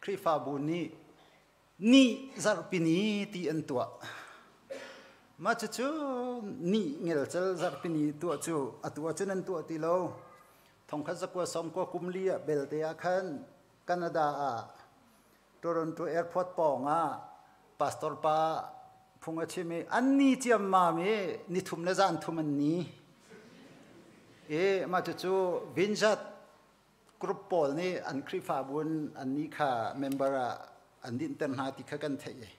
Khrihfabu nih ni zarhpini ti an tuah. Mah cucu ni ngelcel zarhpini tuah cu atu ahcun an tuah ti lo. Thongkhat zakua sawmkua kum li ah belte ah khan Canada ah Toronto airport pawng ah pastor pa phung a chim i an ni ciammam i nithum le zan thum an ni. I mah cucu Vinzat group pawl nih an Khrihfabu in an nih kha member ah an dinhter hna ti kha kan theih i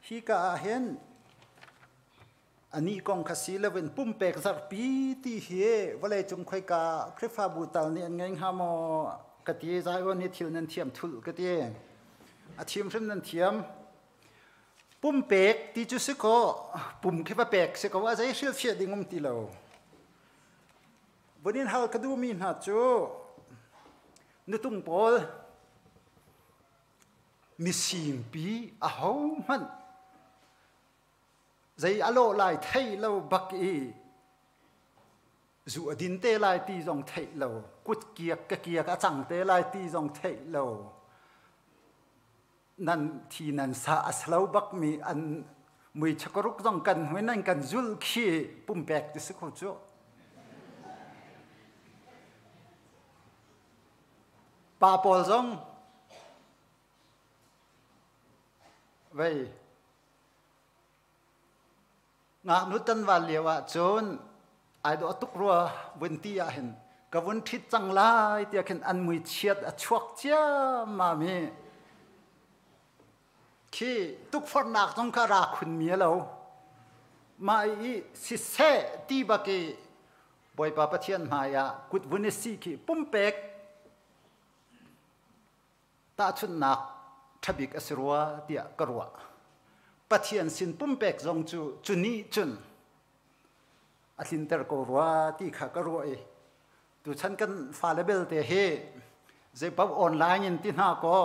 hi ka ah hin anih kong kha si loin pumpek zarhpi ti hi vawleicung khoika Khrihfabu tal nih an ngei hnga maw ka ti. Zion hi thil nan thiam thulh ka ti, a thim hrim nan thiam. Pumpek ti cu si kaw pum khi va pek si ko, a zei hrilhfiah ding um ti lo. Vun in hal ka duhmi hna cu nutung pawl misingpi ahohmanh zei a lawh lai thei lo bak i zu a din te lai ti zong theih lo, kut kiak ka kiak a cang te lai ti zong theih lo, nan thi nan sa a slo bak mi an mui chakaruk zong kan hui nan kan zul khi pumpek ti si kho cu. Pa pawl zong vei Ngaknu tanval lio ahcun ai dawh tuk rua vun ti ah hin ka vun ṭhit cang lai tiah khin an mui chiat a chuak ciammam i khi tukforhnak zong kha ra khun mi a lo. Mah i siseh ti bak i Bawipa Pathian hmai ah kut vun i si khi pumpek tahchunhnak ṭhabik a si rua tiah ka ruah. Pathian sin pumpek zong cu cu nih cun a tlinter ko rua ti kha ka ruah i tuchan kan fale belte hi zeipaoh online in ti hna kaw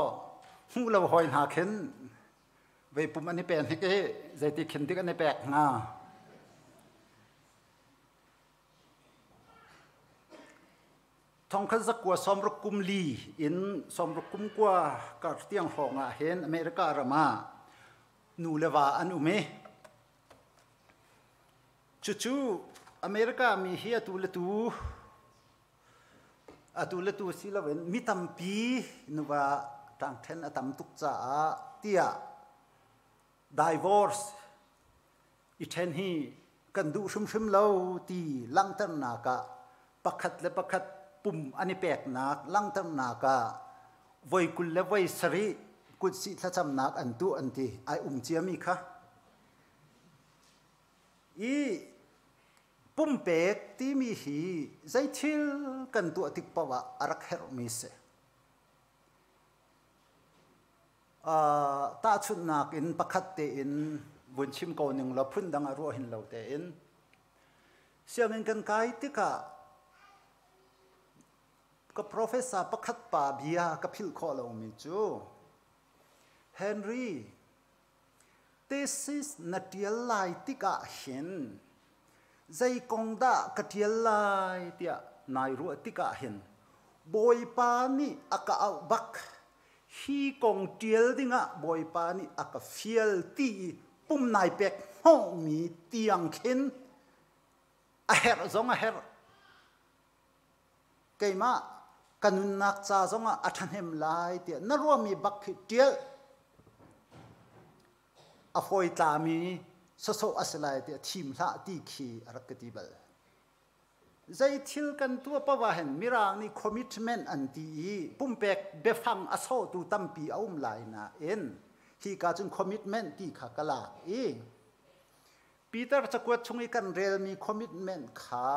hmuh lo hoi hna khin vei pum an i pen hik i zeiti khin dik an i pek hnga. Thongkhat zakua sawmruk kum li in sawmruk kum kua kar tiang hrawng ah hin America ram ah nu le va an um i cucu America mi hi atu le tu atu le tu si loin mi tampi nuva ṭangṭhen a tam tuk caah tiah divorce i ṭhen hi kan duh hrimhrim lo ti langhternak ah pakhat le pakhat pum an i peknak langhternak ah voi 27 kutsih thlacamnak an tuah an ti, ai um ciami kha. I pumpek timi hi zei thil kan tuah tik paoh ah a rak herhmi si. Tahchunhnak in pakhat tein vun chim ko ning law phundang a ruah hin lo tein sianginn kan kai tikah ka professor pakhat pa bia ka philh khawh lomi cu, "Henry, thesis na ṭial lai tikah hin zei kong dah ka ṭial lai tiah nai ruah tikah hin Bawipa nih a ka auh bak, hi kong ṭial dingah Bawipa nih a ka fial ti i pum nai pek hnawhmi tiang khin a herh zong a herh. Keimah ka nunnak ca zongah a ṭhahnem lai tiah na ruahmi bak khi ṭial. A fawi tlami sawsawh a si lai tiah thim hlah," ti khi a rak ka ti bal. Zei thil kan tuah paoh ah hin Mirang nih commitment an ti i pumpek biafang a sawhtu tampi a um lai nain hi ka cun commitment ti kha ka lak i Peter cakuat chung i kan relmi commitment kha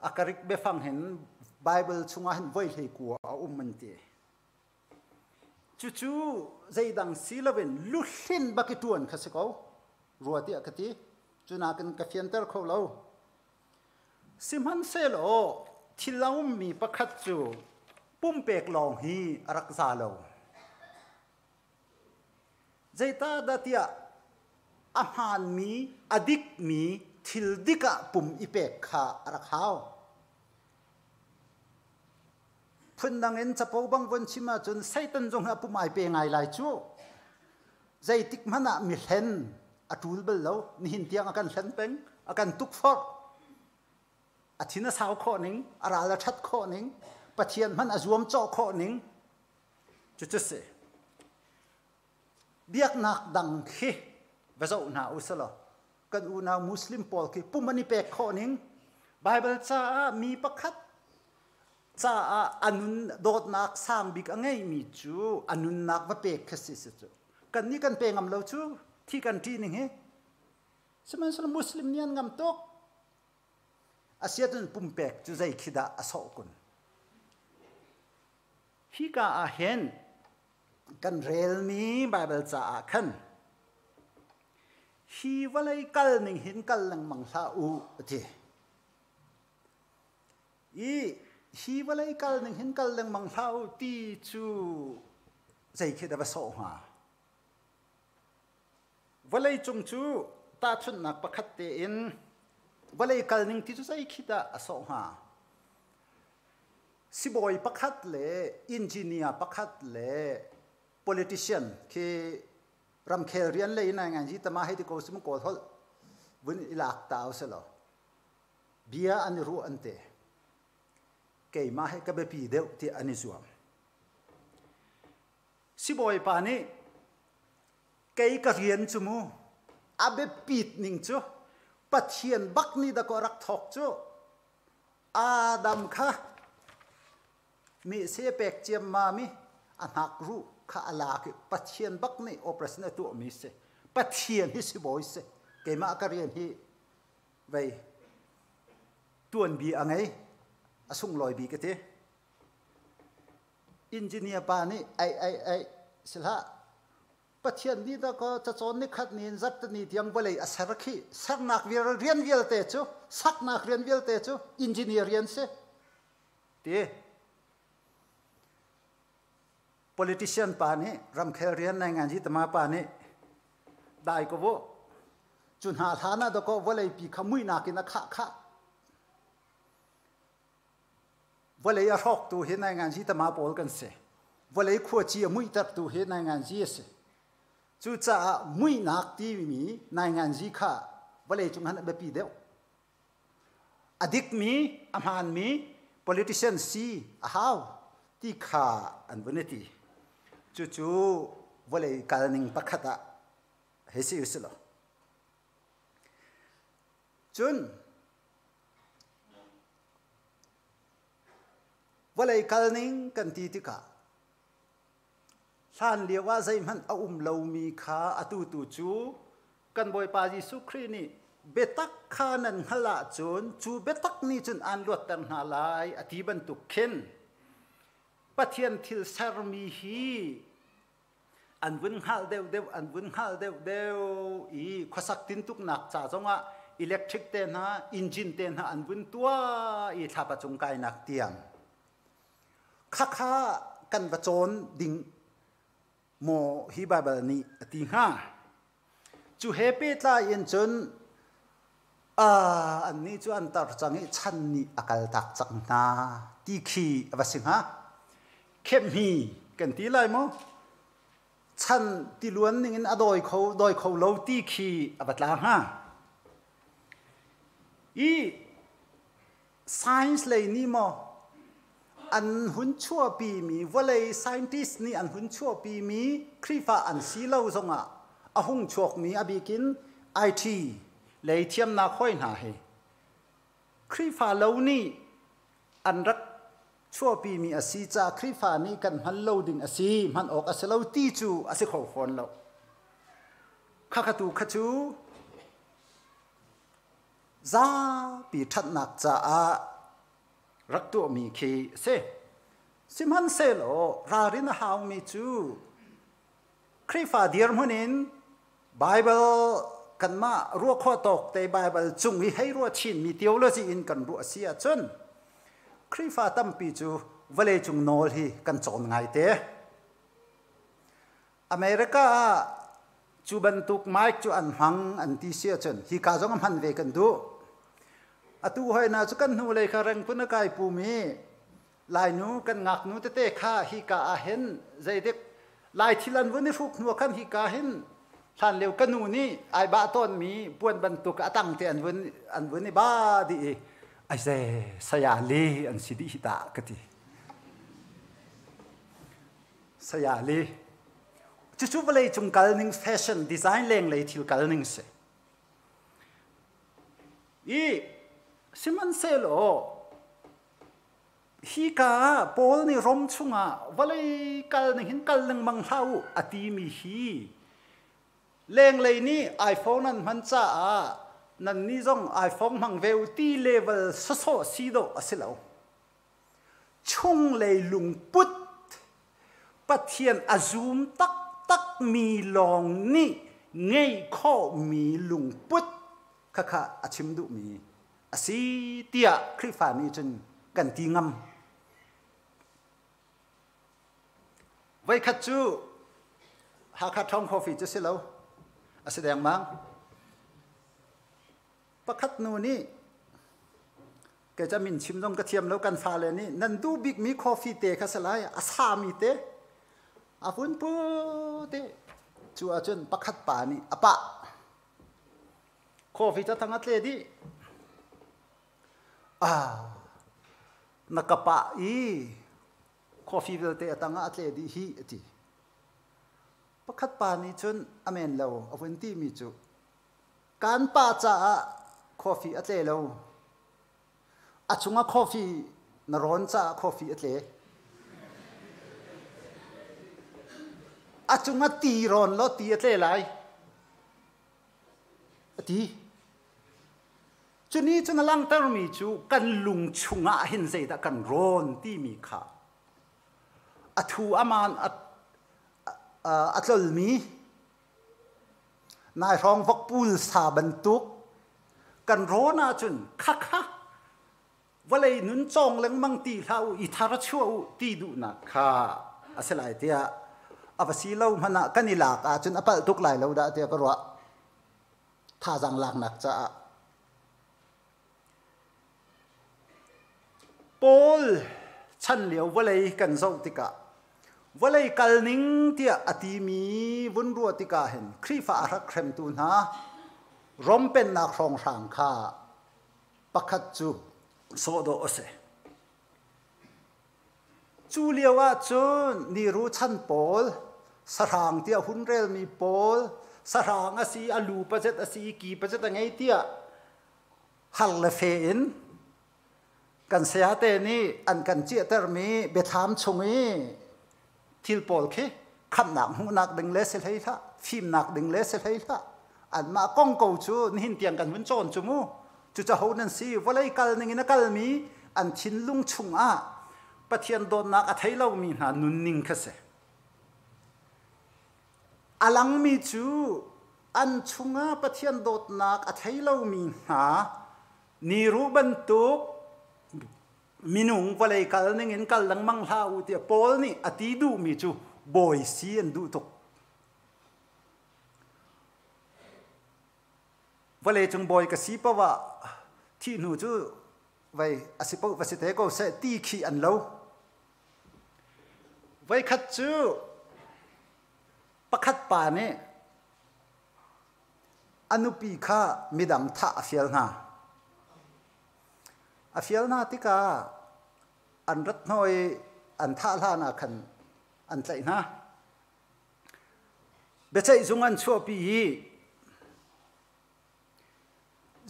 a Greek biafang hin Bible chungah hin voi 19 a um an ti. Cucu zeidang si loin luhlin bak i ṭuan kha si ko rua tiah ka ti. Cu nakin ka fianter kho lo. Sihmanhsehlaw thil a ummi pakhat cu pumpek lawng hi a rak za lo. Zeicahdah tiah a hmaanmi, a dikmi thil dik ah pum i pek kha a rak hau. Phundang in capo bang von chim ahcun Satan zong hi a pum ai pe ngai lai cu. Zeitik hmanh ah mi hlen a ṭul bal lo. Nihin tiang a kan hlen peng, a kan tukforh. A thin a sau khawh ning, a ral a ṭhat khawh ning, Pathian hmanh a zuamcawh khawh ning. Cucu si. Biaknak dang khi va zoh hna u selaw kan unau Muslim pawl khi pum an i pek khawh ning Bible caah mi pakhat caah a nun dawtnak sang bik a ngeimi cu a nunnak va pek khi si si cu kan nih kan pe ngam lo cu thi kan ṭih ning hi sihmanhsehlaw Muslim nih an ngam tuk asiahcun pumpek cu zei khi dah a sawh kun Hika ah hin kan relmi Baibal caah khan hi vawlei kal ning hin kal lengmang hlah u a ti. I hi vawlei kal ning hin kal lengmang hlah u ti cu zei khi dah va sawh hnga? Vawlei cung cu tahchunhnak pakhat tein vawlei kal ning ti cu zei khi dah a sawh hnga? Sibawi pakhat le engineer pakhat le politician khi ramkhel rian lei in ngai ngai tama hei ti ko sim kawl holh vun i lak ta uselaw bia an i ruah an te keimah he ka biapi deuh ti an i zuam sibawi pa nih kei ka rian cu mu a biapit ning cu Pathian bak nih dakaw rak thawk cu Adam kha mehse pek ciammam i a hnakruh kha a lak i Pathian bak nih operation a tuahmi si. Pathian hi sibawi si. Keimah ka rian hi vei tuanbi a ngei, a sunglawi bik a ti. Engineer pa nih ai ai ai sihlah Pathian nih dakaw cacawn nikhat ni in zarhtini tiang vawlei a ser khi sernak rian vialte cu saknak rian vialte cu engineer rian si ti politician pa nih ramkhel rian nai ngan ji tama pa nih dai ko bu cu hna hlan ah dakaw vawlei pi kha muihnak in a khah khah Vawlei a hrawktu hi nainganzi tama pawl kan si. Vawlei khuaci a muihtertu hi nainganzi a si. Cucaah muihnak timi nainganzi kha vawlei cung han a biapi deuh. A dikmi, a hmaanmi politician si a hau ti kha an vun i ti. Cucu vawlei kalning pakhat ah hei si usih law. Cun Vawlei kalning kan ti tikah hlan lio ah zeihmanh a um lomi kha atu tu cu kan Bawipa Jesuh Khrih nih biatak kha nan hngalh ahcun cu biatak nih cun aan luatter hna lai a ti bantuk khin Pathian thil sermi hi an vun hngalh deuhdeuh an vun hngalh deuhdeuh i khuasak tintuknak ca zongah electric te hna engine te hna an vun tuah i thlapa cung kainak tiang khakha kan va cawn ding maw hi Bible nih a ti hnga Cu he pehtlai in cun annih cu an tar cang i chan nih a kaltak cang hna ti khi a va si hnga. Khemhmi kan ti lai maw? Chan tiluan ningin a dawi kho dawi kho lo ti khi a va tla hnga. I science lei nih maw an hun chuahpimi vawlei scientist nih an hun chuahpimi Khrihfa an si lo zongah a hung chuakmi a bikin IT lei thiamnak hoi hna hi Khrihfa lo nih an rak chuahpimi a si ca Khrihfa nih kan hman lo ding a si hman awk a si lo ti cu a si kho fawn lo khakha tu kha cu zapi ṭhatnak caah rak tuahmi khi a si. Sihmanhsehlaw ralrin a haumi cu Khrihfa dirhmun in Baibal kanmah ruah khawh tawk te Baibal cung i hei ruah chinmi theology in kan ruah si ahcun Khrihfa tampi cu vawleicung nawl hi kan cawn ngaite. America ah cu bantuk mic cu an hmang an ti si ahcun hika zong a hman ve kan duh. Atu hoi na cu kan hnulei kha rengphun a kai pum i Lainu kan ngaknu tete kha hika ah hin zeidik Lai thil an vun i hruk hnu khan hika hin hlan lio ka nu nih ai bah tawnmi puan bantuk a tang te an vun i ba dih i ai ze saya le an si dih hi ta ka ti. Saya le cucu vawlei cung kal ning, fashion design, lenglei thil kal ning si i. Sihmanhsehlaw hika ah Paul nih Rom chungah vawlei kal ning hin kal lengmang hlah u a timi hi, lenglei nih iPhone an hman caah nannih zong iPhone hmang ve u ti level sawsawh si dawh a si lo. Chunglei lungput Pathian a zum taktak mi lawng nih ngeih khawhmi lungput khakha a chim duhmi a si tiah Khrihfa nih cun kan ti ngam. Voikhat cu Hakha Town Coffee cu si lo, a si dengmang. Pakhat nu nih, kei ca min chim zong ka thiam lo, kan fale nih nan duh bikmi coffee te kha si lai, a sami te a hun pu te. Cu ahcun pakhat pa nih a pah, coffee ca thang a tle dih. "Ah, na ka pah i coffee vialte a tang ah a tle dih hi," a ti. Pakhat pa nih cun a men lo, a vun ti mi cu, "Kan pa caah coffee a tle lo. A chungah coffee na rawn caah coffee a tle. A cungah ti rawn law ti a tle lai," a ti. Cuni cun a langhtermi cu kan lung chungah hin zeidah kan rawn timi kha a thu aman a tlolmi nai hrawng vokpul sa bantuk kan rawn ahcun khakha vawlei nun cawng lengmang ti hlah u, i thar chuah u ti duhnak kha a si lai tiah a va si lo hmanh ah kan i lak ahcun a palh tuk lai lo dah tiah ka ruah, thazaang laknak caah. Paul chan lio vawlei kan zoh tikah, vawlei kal ning tiah a timi vun ruah tikah hin, Khrihfa a rak hremtu hna Rom pennak hrawnghrang kha pakhat cu sawhdawh a si. Cu lio ah cun niru chan pawl, sahrang tiah hun relmi pawl, sahrang a si, a lu pazet a si, ki pazet a ngei tiah har le fe in kan sayate nih an kan ciahtermi biathlam chung i thil pawl khi khamhnak hmuhnak ding le si hlei hlah, fimnak ding le si hlei hlah, anmah kong ko cu nihin tiang kan hun cawn cu mu. Cucaho nan si? Vawlei kal ning in a kalmi, an thinlung chungah Pathian dawtnak a thei lomi hna nunning kha si. A langmi cu an chungah Pathian dawtnak a thei lomi hna niru bantuk minung vawlei kal ning in kal lengmang hlah u tiah Paul nih a ti duhmi cu bawi si an duh tuk. Vawlei cung bawi ka si paoh ah thih hnu cu vei a si paoh va si te ko seh ti khi an lo. Voikhat cu pakhat pa nih a nupi kha midang thah a fial hna. A fial hna tikah an rat hnawh i an thah hlan ah khan an tlaih hna. Biaceih zung an chuahpi i,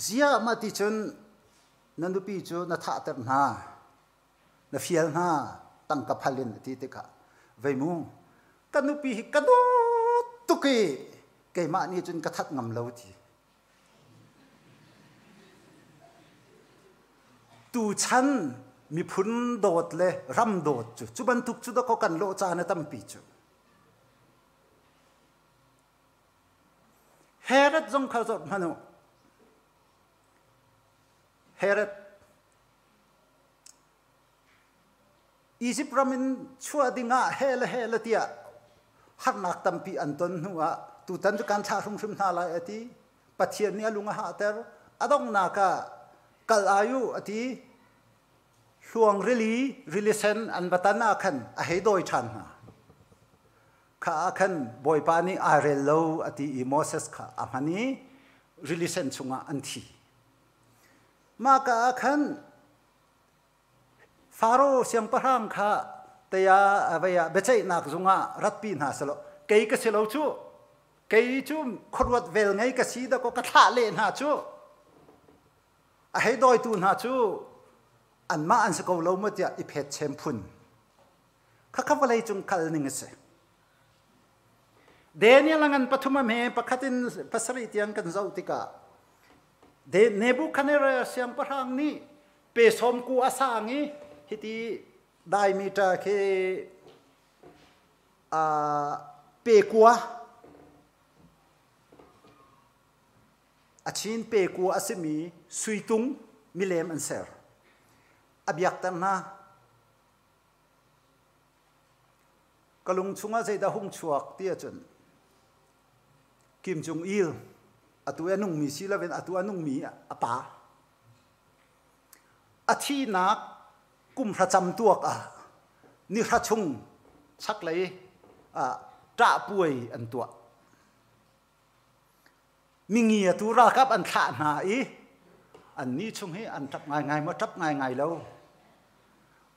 "Ziah mah ti cun na nupi cu na thahter hna, na fial hna tangka phal in?" a ti tikah, "Vei mu, ka nupi hi ka dawt tuk i keimah nih cun ka that ngam lo," ti. Tuchan miphun dawt le ram dawt cu cu bantuk cu dakaw kan lawh caan a tampi cu. Herod zong kha zoh hmanh u. Herod Egypt ram in chuah dingah he le he le tiah harnak tampi an ton hnu ah, tutan cu kan thlah hrimhrim hna lai a ti. Pathian nih a lung a hahter. A donghnak ah kal ai u a ti. Hluang rili, rili sen an va tan ah khan a hei dawi ṭhan hna. Kha ah khan Bawipa nih aa rel lo a ti i Moses kha a hman i rili sen chungah an thi. Mah ka ah khan Faro siangpahrang kha taya avei ah biaceihnak zung ah ratpi hna selaw kei ka si lo cu kei cu khuaruat vel ngei ka si dakaw ka thlah leh hna cu a hei dawitu hna cu anmah an si ko lo maw tiah i phet chem phun khakha vawlei cung kal ning a si Daniel a ngan pathum a hme pakhat in pasarih tiang kan zoh tikah Nebuchadnezzar siangpahrang nih pe sawm ku a sang i hiti diameter khi pe kua a chin pe kua a simi suitung milem an ser. A biakter hna. Ka lung chungah zeidah hung chuak ti ahcun Kim Jong Il atu a nungmi si loin atu a nungmi a pa a thihnak kum hra cam tuak ah ni hra chung chaklei ah ṭah puai an tuah. Mingi atu ralkap an thlah hna i annih chung hi an ṭap ngaingai maw ṭap ngaingai lo.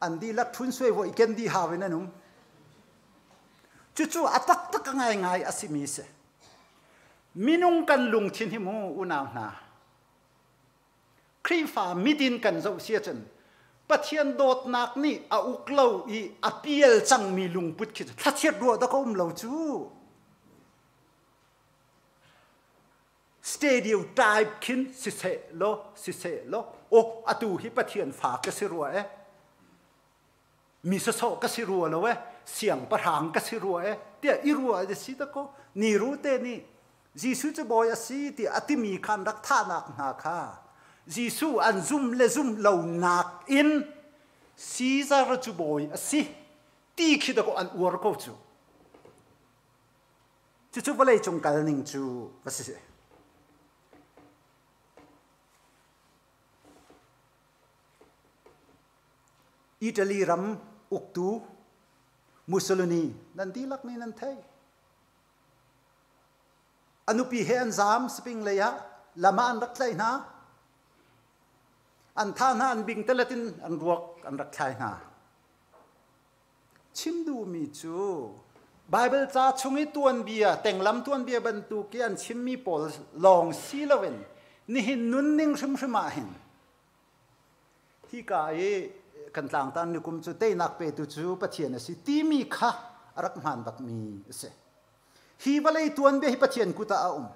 An dihlak ṭhun suai voi ken dih hau in an um. Cucu a taktak a ngaingai a simi si. Minung kan lungthin hi mu unau hna. Khrihfa midin kan zoh si ahcun Pathian dawtnak nih a uk lo i a pial cangmi lungput khi cu thlachiat ruah dah ka um lo cu. Stereotype khin siseh law siseh law oh atu hi Pathian fa ka si rua eh mi sasawh ka si rua lo eh siangpahrang ka si rua eh tiah i rua si ta ko ni ru te nih Jesuh cu bawi a si ti a timi khan rak thahnak hna kha Jesuh an zum le zum lo nak in Caesar cu bawi a si ti khi dakaw an uar ko cu. Cucu vawlei cung kal ning cu va si. Italy ram uktu Mussolini nan dihlak nih nan thei. A nupi he an zaam Spring lei ah lam ah an rak tlaih hna. An thah hna an bingtalet in an ruak an rak thlai hna. Chim duhmi cu Baibal ca chung i tuanbia, tenglam tuanbia bantuk i an chimmi pawl lawng si loin nihin nunning hrimhrim ah hin hika i kan tlangtan nikum cu teinak petu cu Pathian a si timi kha a rak hmaan bakmi a si. Hi vawlei tuanbia hi Pathian kut ah a um.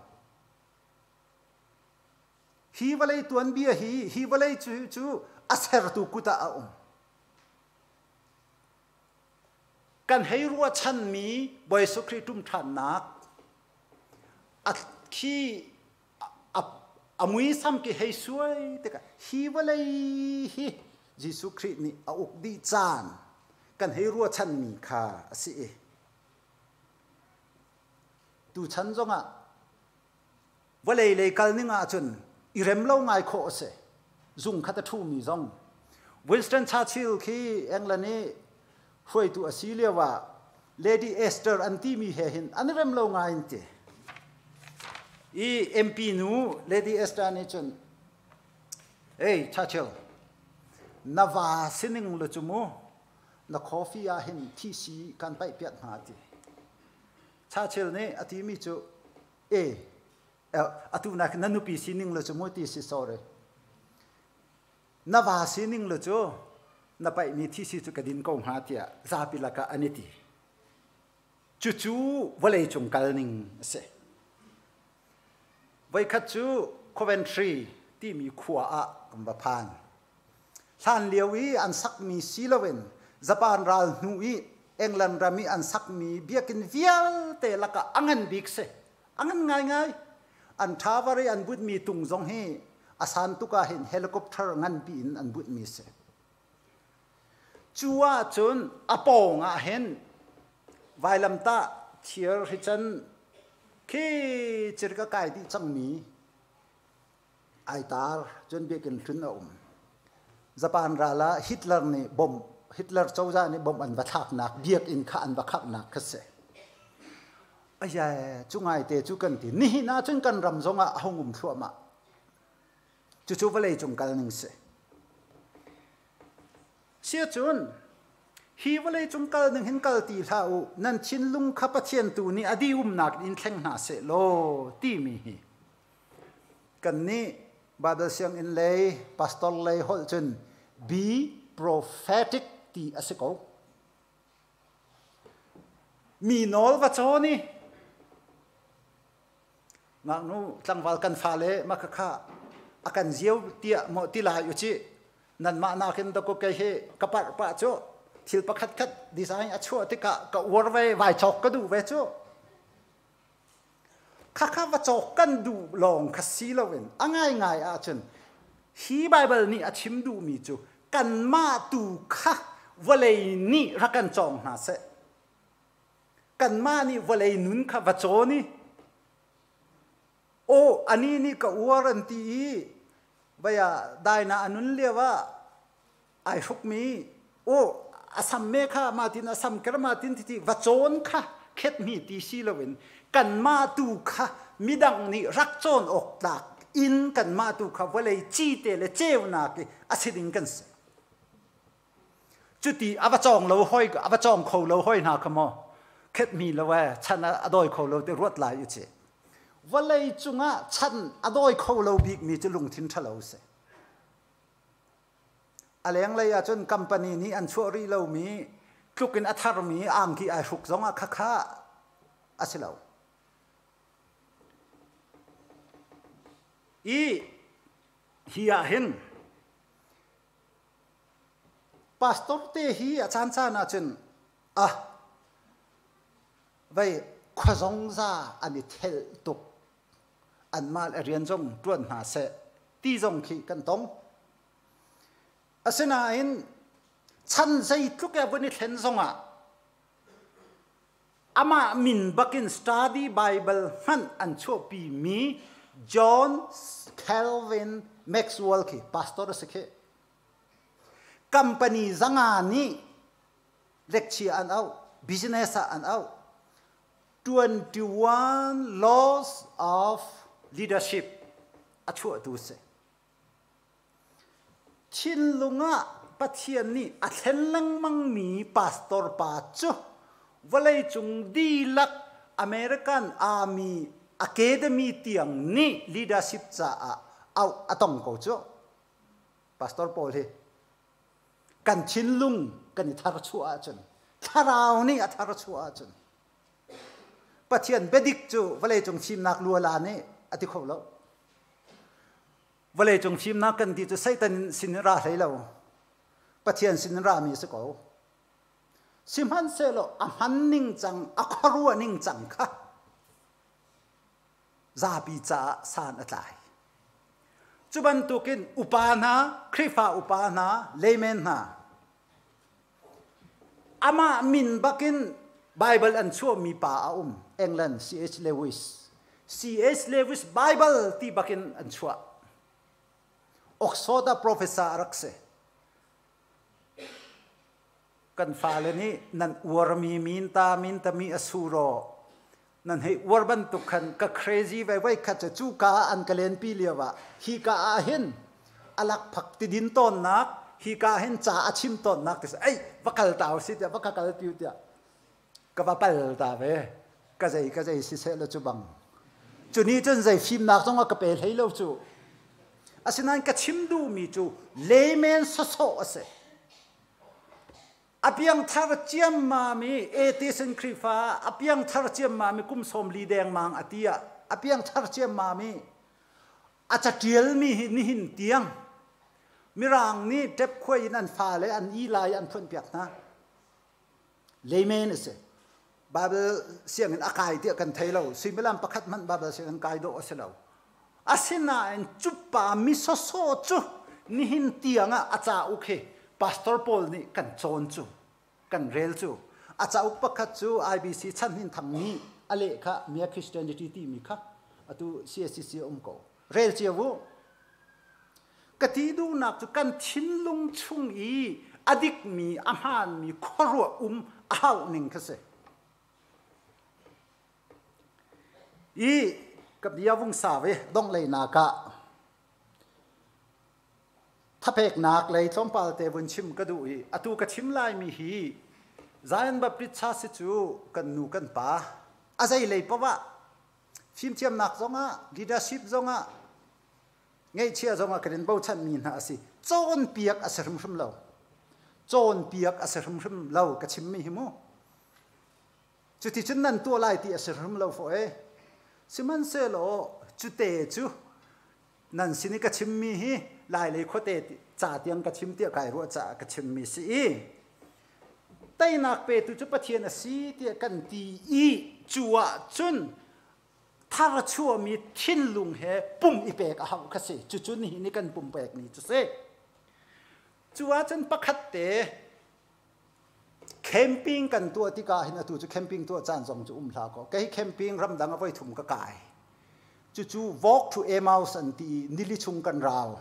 Hi vawlei tuanbia hi hi vawlei cu, cu a sertu kut ah a um. Kan hei ruahchanmi Bawi Jesuh Khrih ṭum ṭhannak a khi a muisam ki hei suai tikah hi vawlei hi Jesuh Khrih nih a uk dih caan kan hei ruahchanmi kha a si i tuchan zongah vawlei lei kal ning ahcun i rem lo ngai khawh a si zung khat a ṭhumi zong Winston Churchill khi England i hruaitu a si lio ah Lady Esther an timi he hin an i rem lo ngai in ti. I MP nu Lady Esther nih cun Hey Churchill, na va sining le cu mu na coffee ah hin thisi kan paih piak hna ti. Churchill nih a timi cu e atu nak na nupi sining le cu mu ti si sorry. Na va sining le cu na paihmi thisi cu ka din ko hnga tiah zapi lakah an i ti. Cucu vawlei cung kal ning a si. Voikhat cu Coventry timi khua ah kan va phan. Hlan lio i an sakmi si loin Japan ral hnu i England ram i an sakmi biakinn vialte lakah a ngan bik si. A ngan ngaingai. An ṭhavar i an butmi tung zong hi a san tuk ah hin helicopter nganpi in an butmi si. Cu ahcun a pawng ah hin vailamtah thir hi can khi cir ka kai dih cangmi ai tar cun biakinn hlun a um. Japan ral ah Hitler nih bom Hitler cozah nih bom an va thlaknak biakinn kha an va khanghnak kha si. Aya cu ngaite cu kan ti. Nihin ah cun kan ram zong ah a hung um thluahmah. Cucu vawlei cung kal ning si. Siacun hi vawlei cung kal ning hin kal ti hlah u nan thinlung kha Pathian tu nih a dihumnak in thleng hna seh law timi hi kannih Bible sianginn lei pastor lei holh cun be prophetic ti a si ko. Mi nawl va cawn i ngaknu tlangval kan fale ma khakha a kan ziau tiah maw ti lai u ci nanmah nakin dako kei hi ka parh pah cu thil pakhat khat design a chuah tikah ka uar ve vai cawk ka duh ve cu khakha va cawk kan duh lawng kha si loin a ngaingai ahcun hi Bible nih a chim duhmi cu kanmah tu kha vawlei nih rak kan cawng hna seh kanmah nih vawlei nun kha va cawn i aw ani nih ka uar an ti i vaya daina a nun lio ah ai hrukmi aw a sam me kha ma tin a sam ker ma tin ti va cawn kha khet mi ti si loin kanmah tu kha midang nih rak cawn awk tlak in kanmah tu kha vawlei ci te le ceunak i a si ding kan si. Cuti a va cawng lo hoi a va cawng kho lo hoi hna kha maw khet mi lo e chan a dawi kho lo te ruat lai u ci. Vawlei cungah chan a dawi kho lo bik mi cu lungthin ṭhalo si. A lenglei ahcun company nih an chuah rih lomi tluk in a tharmi angki ai hruk zong ah khakha a si lo. I hi ah hin pastor te hi a caan caan ahcun ah vei khuazong za an i thelh tuk anmah le rian zong ṭuan hna seh ti zong khi kan tong. Asinain chan zeitluk e vun i thlen zongah amah min bakin study Bible hmanh an chuahpi mi John Calvin Maxwell khi pastor a si khi. Company zanga nih lecture an auh, business ah an auh. 21 laws of leadership a chuahtu si. Thinlung ah Pathian nih a thlen lengmangmi pastor pa cu vawleicung dihlak American Army Academy tiang nih leadership caah auh a tong ko cu. Pastor pawl hi kan thinlung kan i tharchuah ahcun thlarau nih a tharchuah ahcun Pathian biadik cu vawleicung fimnak luala nih a ti kho lo. Vawleicung fimnak kan ti cu Satan sin in ra hlei lo. Pathian sin in rami a si ko. Sihmanhsehlaw a hman ning cang, a khuaruah ning cang kha zapi caah san a tlai. Cu bantukin upa hna, Khrihfa upa hna, layman hna, amah min bakin Bible an chuahmi pa a um, England C.H. Lewis. C.H. Lewis Bible ti bakin an chuah. Oxford ah professor a rak si. Kan fale nih nan uarmi min ta min tami a suro nan hei uar bantuk khan ka crazy ve voi khat cu cuka ah an ka lenpi lio ah hi ka ah hin alak phak tidin tawnnak hi ka hin ca a chim tawnnak ti ei va kal ta si tiah va ka kal tiu tiah ka va pal ta ve ka zei ka zei si seh lo cu bang cu ni cun zei fimnak zong a ka pe hlei lo cu asinain ka chim duhmi cu layman sawsawh a si. A piangthar ciammam i atheist in Khrihfa a piangthar ciammam i kum 40 dengmang a ti ah a piangthar ciammam i a catialmi hi nihin tiang Mirang nih ṭep khuai in an fale an i lai an phuanpiak hna. Layman a si. Bible sianginn a kai tiah kan thei lo. Suimilam pakhat hmanh Bible sianginn kai dawh a si lo. Asinain cu pa mi sawsawh cu nihin tiang ah a cauk hi pastor pawl nih kan cawn cu, kan rel cu. A cauk pakhat cu IBC Chan Hnin Thang nih a leh kha Mere Christianity timi kha atu CSCC a um ko. Rel cio u. Ka ti duhnak cu kan thinlung chung i a dikmi, a hmaanmi khuaruah um a hauh ning kha si. I ka bia vung sa ve dongleinak ah thapeknak lei tlawmpal te vun chim ka duh i atu ka chim laimi hi Zion Baptist Church cu kan nu kan pa a zei lei paoh ah fimthiamnak zongah leadership zongah ngeihchia zongah kan in bochanmi hna a si. Cawnpiak a si hrimhrim lo. Cawnpiak a si hrimhrim lo ka chimmi hi mu. Cuticun nan tuah lai ti a si hrim lo fawh e. Sihmanhsehlaw cute cu nan sin i ka chimmi hi Lailei khuate ca tiang ka chim tiah kai ruah caah ka chimmi si i teinak petu cu Pathian a si tiah kan ti i cu ah cun thar chuahmi thinlung he pum i pek a hauh kha si. Cucu nihin i kan pum pekmi cu si. Cu ahcun pakhat te Camping kan tuah tikah hin atu cu camping tuah caan zong cu um hlah kaw kei camping ramdang a voi thum ka kai. Cucu walk to Emmaus an ti i nili chung kan rau.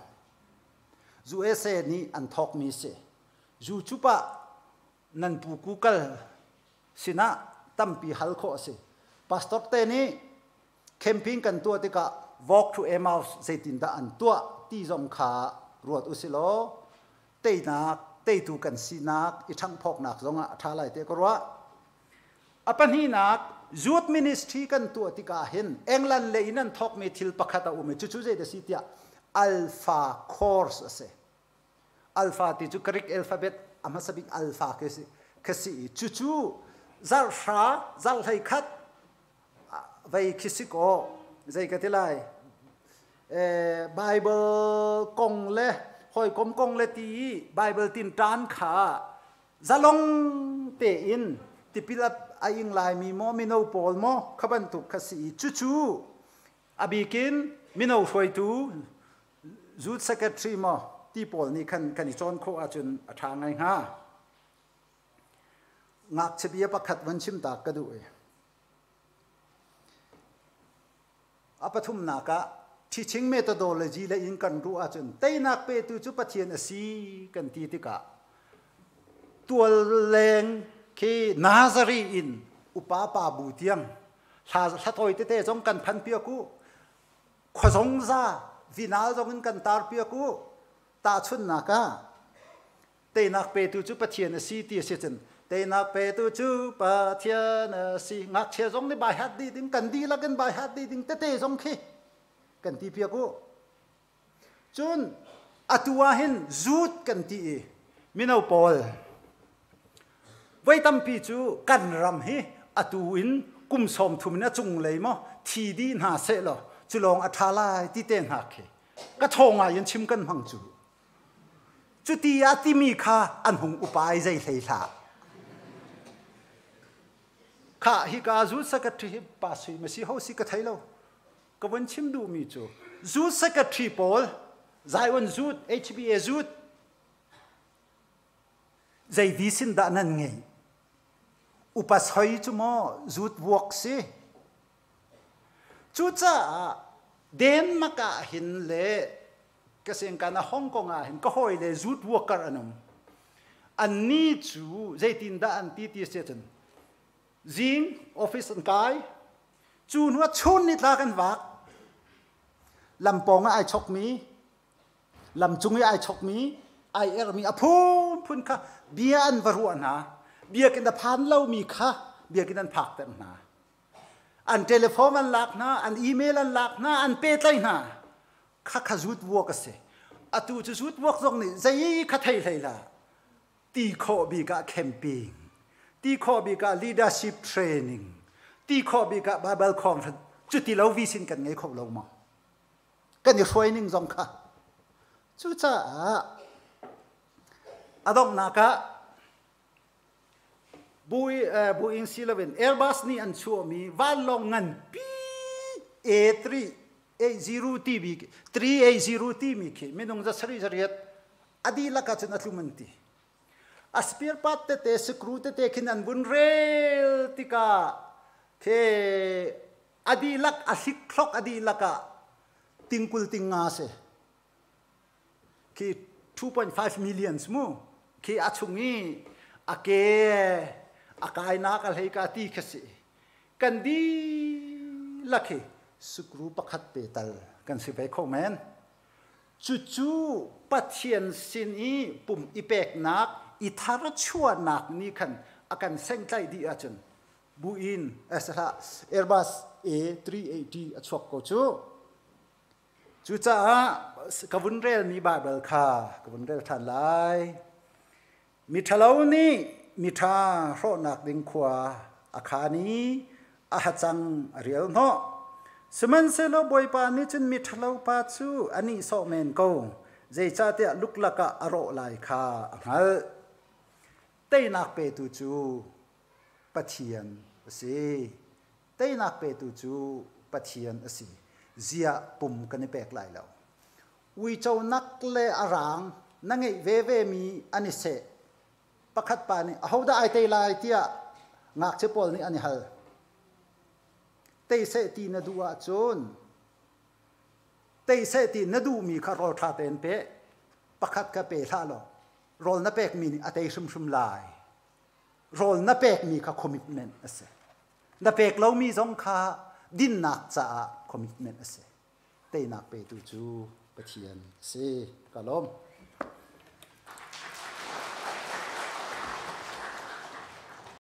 USA nih an thawkmi si. YouTube ah nan pu Google sinah tampi hal khawh a si. Pastor te nih camping kan tuah tikah walk to Emmaus zeitindah an tuah ti zong kha ruat usilaw teinak teitu kan sinak i ṭhanghphawknak zongah a ṭha lai tiah ka ruah. A pahnihnak, youth ministry kan tuah tikah hin England lei in an thawkmi thil pakhat a um i cucu zei dah si tiah alpha course a si. Alpha ti cu Greek alphabet a hmasa bik alpha khi si, khi si i cucu zarhra zarhlei khat vei khi si kaw zei ka ti lai Bible kong le hawikom kong le ti i Bible tin ṭan kha zalong tein tipil a ing laimi maw mino pawl maw kha bantuk kha si i cucu a bikin mino hruaitu youth secretary maw ti pawl nih khan kan i cawn khawh ahcun a ṭha ngai hnga. Ngakchia bia pakhat von chim ta ka duh i A pathumnak ah teaching methodology le in kan ruah ahcun teinak petu cu Pathian a si kan ti tikah tualleng khi Nazari in upa pa bu tiang hla hla tawi tete zong kan phan piak u khuazong za vinal zong in kan tar piak u tahchunnak ah Teinak petu cu Pathian a si ti a si cun teinak petu cu Pathian a si. Ngakchia zong nih baihat dih ding, kan dihlak in baihat dih ding tete zong khi kan ti piak u. Cun atu ah hin zut kan ti i mino pawl voi tampi cu kan ram hi atu in kum 30 in a cunglei maw thi dih hna seh law cu lawng a ṭha lai ti te hna khi ka thaw ngai in chim kan hmang cu. Cuti a timi kha an hung upa i zei hlei hlah. Kha hika zu secretary hi pa sui ma si ho si ka thei lo. Ka von chim duhmi cu zu secretary pawl Zion Zut HBA Zut zei visin dah nan ngei upa soi cu maw zut vuak si cucaah Denmark ah hin le ka sengkan ah Hong Kong ah hin ka hawi le zut worker an um. Anni cu zeitindah an ti ti si cun zing office an kai cu hnu ah chun ni tla kan vak lampawng ah ai chokmi lamcung i ai chokmi ai ermi a phunphun kha bia an va ruah hna biakinn a phan lomi kha biakinn an phak ter hna an telephone an lak hna an email an lak hna an pehtlaih hna kha kha zut vuak a si atu cu zut vuak zong nih zei kha thei hlei la ti khawh bik ah camping ti khawh bik ah leadership training ti khawh bik ah bible conference cu ti lo visin kan ngei kho lo maw kan i hruai ning zong kha cucaah a donghnak ah Boeing si loin Airbus nih an chuahmi vanlawng nganpi A380 timi 380 timi khi minung za sarih zariat a dihlak ahcun a tlum an ti. A spare part tete screw tete khin an vun rel tikah khi a dihlak a hlikhlok a dihlak ah tingkul tingnga si. Khi 2.5 millions mu. Khi a chung i a ke a kainak a hlei ka ti kha si. Kan dihlak hi sukru pakhat te tal kan si ve kho men. Cucu Pathian sin i pum i peknak, i tharchuahnak nih khan a kan sengtlaih dih ahcun buin Airbus A380 a chuak ko cu. Cucaah ka vun relmi Baibal kha ka vun rel ṭhan lai. Miṭhalo nih miṭha hrawhnak ding khua a khaan i a hacang a rial hnawh. Sihmanhsehlaw Bawipa nih cun miṭhalo pa cu a nihsawh men ko, zeicahtiah luklak ah a rawh lai kha a hngalh. Teinak petu cu Pathian a si. Teinak petu cu Pathian a si. Ziah pum kan i pek lai lo. Uico nak le a rang na ngeih veve mi an i seh. Pakhat pa nih ahodah ai tei lai tiah ngakchia pawl nih an i hal. Tei seh ti na duh ahcun tei seh ti na duhmi kha rawl ṭha tein pe. Pakhat kha pe hlah law rawl na pekmi nih a tei hrimhrim lai. Rawl na pekmi kha commitment a si. Na pek lomi zong kha dinnak caah commitment a si. Teinak petu cu Pathian a si. Ka lawm.